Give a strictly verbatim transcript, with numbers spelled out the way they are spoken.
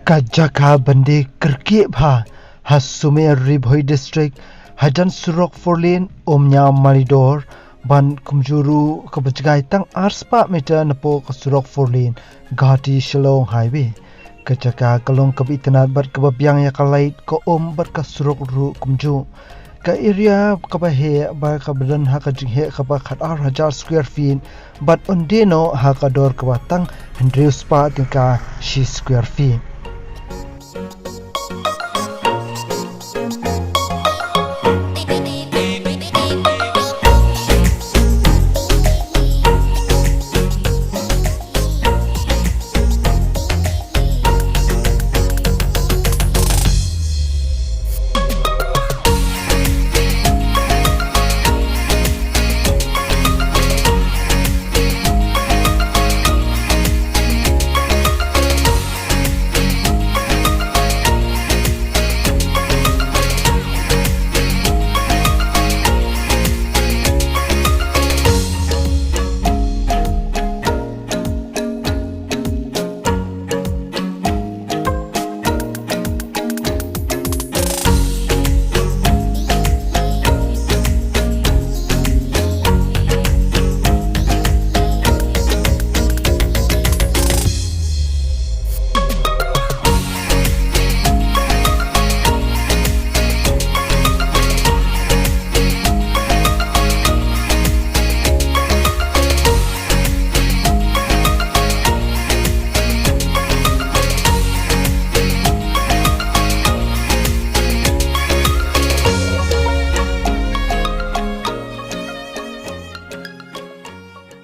Ka jaka ban die kyrkieh bha ha Sumer, Ri Bhoi District, hajan surok four lane Umnia Malidor, bad kumjuh ruh kaba jngai tang ar spah meter napoh ka surok four lane Guwahati Shillong Highway. Ka jaka ka long kaba itynnad bad kaba biang ïa ka light, ka um bad ka surok ruh kumjuh. Ka area kaba heh bad kaba don ha ka jingheh kaba khatar hajar square feet, bad un die noh ha ka dor kaba tang hynriew spah tyngka shi square feet.